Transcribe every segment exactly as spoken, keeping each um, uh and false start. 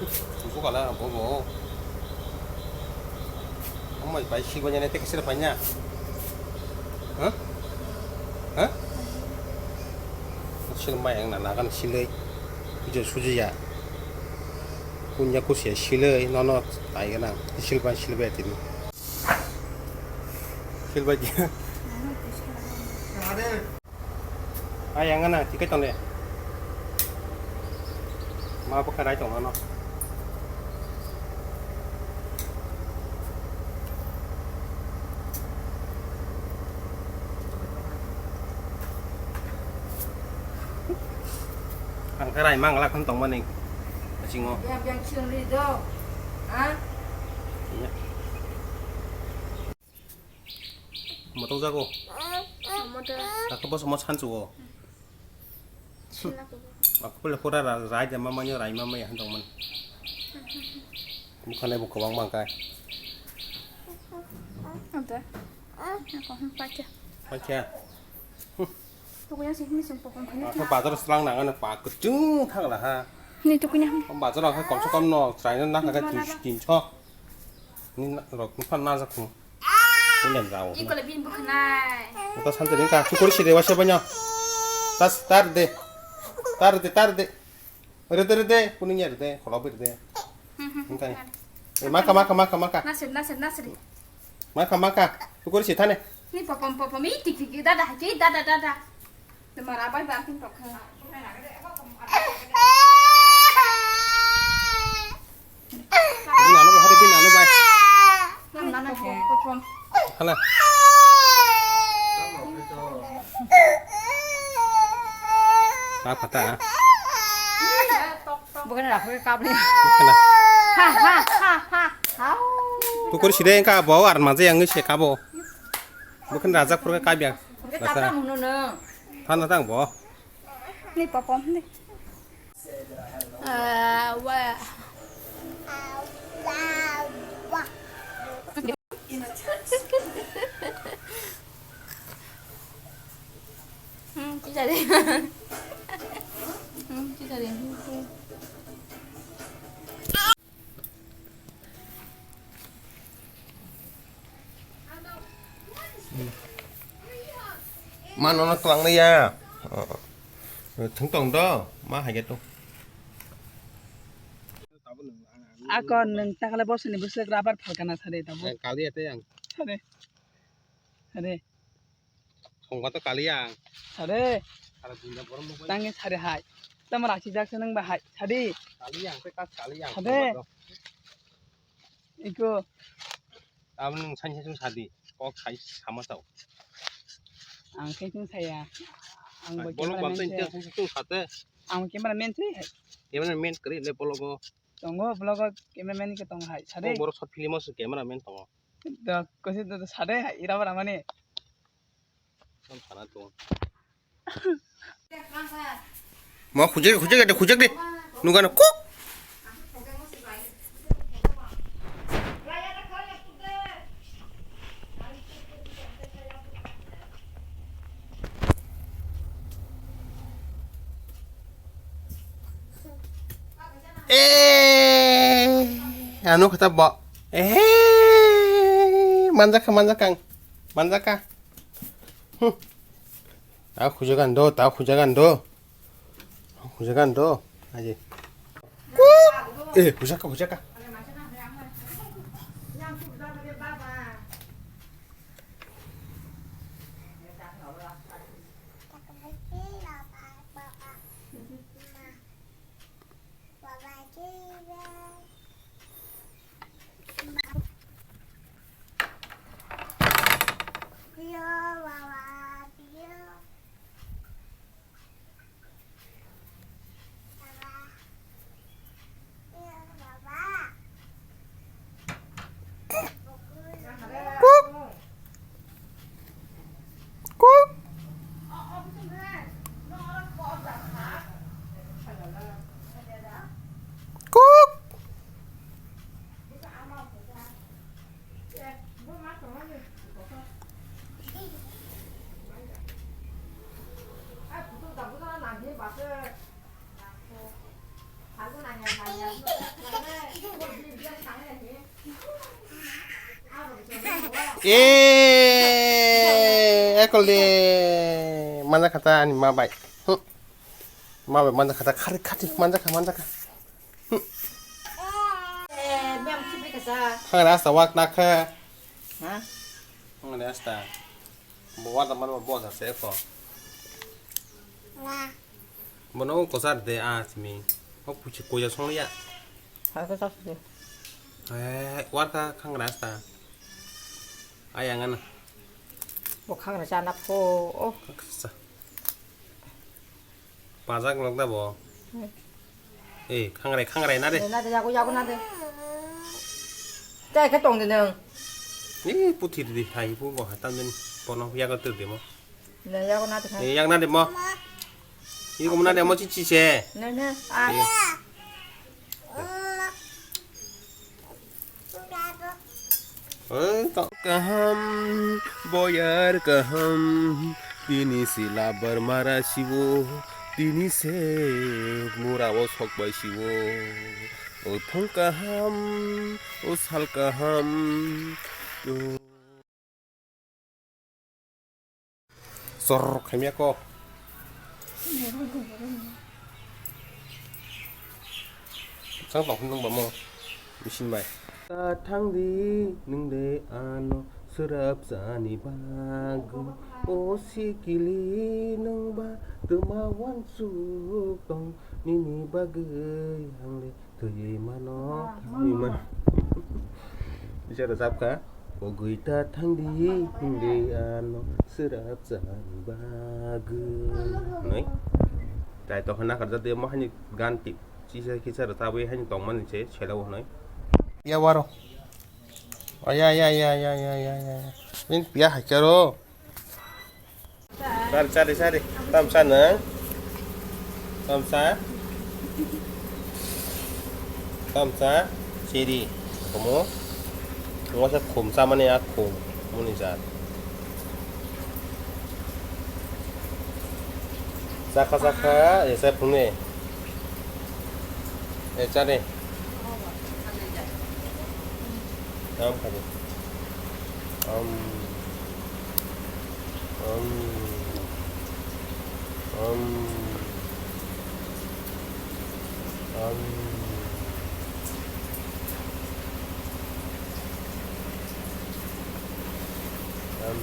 Busu kala bobo. Amai pai si banya nete kesir panya. Hah? Hah? Sil mai ang na nagan silai. Kujo sujiya. Kunya kusia silai nono ai gana. Sil ban sil be tini. Sil bai dia. Ayang ana tikai tongle. Ma bokha rai tong ano. Ang khe rai mang la khon tong mani. Achingo. Yang yang ching ri do. Ha? Iya. Motok jago. Motor. Takho boso mo sanchu o. Sila ko. Aku pula pura ra-, rai jama manyo rai mama ya hantong man. Bukhane bu kobang bang kai. Ada. Aku hum pacha. Pacha. Tuku yang sih ini sumpah kong kena. Aku bazar selang nangan pa kucing thang lah ha. Ini tukunya. Bazar aku kom se kom no, try na nak agak tin tin cho. Ni na-, rok nuphan na jakhu. Kulen rao. Iko le bin bukhnai. Ta sante ni ka chukuri side wasa banya. Tas tar de. Tar de, tar de. Rede, rede, kuning ya rede, kholo rede. Engkai. Eh, maka, maka, maka, maka. Nasir, nasir, nasir. Maka, maka. Chukuri si thane. Ni popom, popom, i tik tik, dada, haki, dada, dada. Mara bai ba tin tok kha. Bin anu bai, hari bin anu bai. Hala. Apa ta? Bukan aku kabel. Bukan. Ha ha ha ha. Tukur side engka bo ar maje yang se kabo. Bukan raja kurga kabya. Bukan kabra muno no. Thana tang bo. Ni popom ni. Ah, wah. Hmm, cicari. Hmm, cicari. Ma nono twlang ya. Thung tong do, ma hai to. Ako nung takale bosoni bwswk rubber phalkana sare tabo. Kali ate yang. Sare. Sare. Songba to kali yang. Sare. Sara dinda borom mo. Tangi sare hai. Tamar achi jak seneng ba hai. Sadi. Kali yang pe kas kali yang. Sare. Iko. Abo nwng saini sung sadi, kok sai sama tau. Ang khe chwng saya. Ang bo bolok cameraman bam se. Saini sung sate. Ang cameraman se hai. Cameraman kwrwi le bologo. Tongo bologo cameraman khe tongo hai. Sade. Borok short film o se cameraman tongo. Da kosi da sade hai ira bara mani. Mo khujak, khujak de, khujak de. Nugano kuk. Eh, anu kata bo. Eh, manjaka, manjaka. Manjaka. Hmm. Tao khujagan do, tao khujagan do. Khujagan do. Aje. Eh, khujaka, khujaka. Eh, ekol de. Manja khata ani ma bai. Hmm. Ma bai manja khata khari khati manja kha manja kha. Hmm. Eh, bem sibri kasa. Khang rasta wak nak kha. Ha? Khang rasta. Bo wata man bo sa se ko. Bono o kwchar de a simi. O kuchi koya song ya. Hai ko sa se. Eh, warka khang rasta. Ayang ana. Bo khang rasta nak ko. Oh. Khang rasta. Pajak lok da bo. Hmm. Eh, khangrai, khangrai na de. Na de, yago, yago na de. Chai khe tong de nang. Eh, puthi di, hai pu bo ha tam den. Bono yago tur de mo. Na yago na de. Eh, yak na de mo. Iko mo na de mo chi chi se. Na, na. Ah. Eh. Kaham, boyar kaham, tini si labar mara siwo, tini se mura o sok bai siwo. O thong kaham, o sal kaham, o Chor khaimya ko. Chang tong nung ba mo machine bai. Ta thang di nung de ano srap jani bagu. O sikili nung ba tuma wansuk tong nini bagwi ang le. Twi mano, twi mano. Bisa rwchap kha. Pogwi ta thang di, hwndi ano srap jani bagwi. Noi. Tai to hana kharjak de mo hani gan ti. Chisa kisa rwchapwi hani tongmani se sela o noi. Ya waro. Aya ya ya ya ya ya ya. Min piya hakero. Sari, sari, sari. Tamsa nang. Tamsa. Tamsa. Siri. Kamu. Ngasa khum sama ni ya khum. Muni sar. Saka saka, ya saya punya. Eh, sari. Am khaji. Am. Am. Am. Am. Am.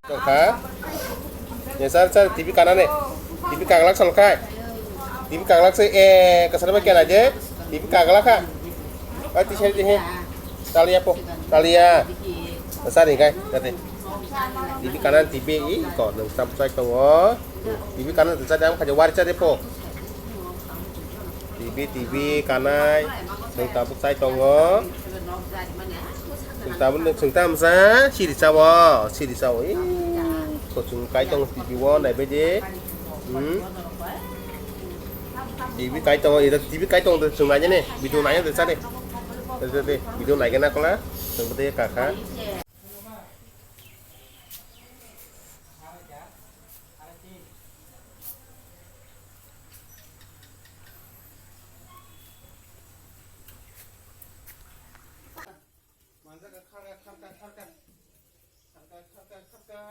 Tongkha. Ya, sar, sar, T V kana ne. T V kaglak salkai. T V kaglak se, eh, kasar ba kena je. T V kaglak kha. Ai, ti sari, ti he. Talia po. Talia. Sari kai, tadi. T V kana T V i ko nang tam sai tongo. T V kana sai am khaje wari chade po. T V, T V kanai, chwng tabuk chai tongo. Chwng tabuk, chwng tamsa, siri chao, siri chao. Ih, ko chwng kai tongo T V o, naibaidi. Hmm? T V kai tongo, ida T V kai tongo, chwng nainani, video nainani, sari. Video naigena kola, chwng bwtwi kakha. Manjak kha, kha, kha, kha, kha. Kha, kha, kha, kha, kha.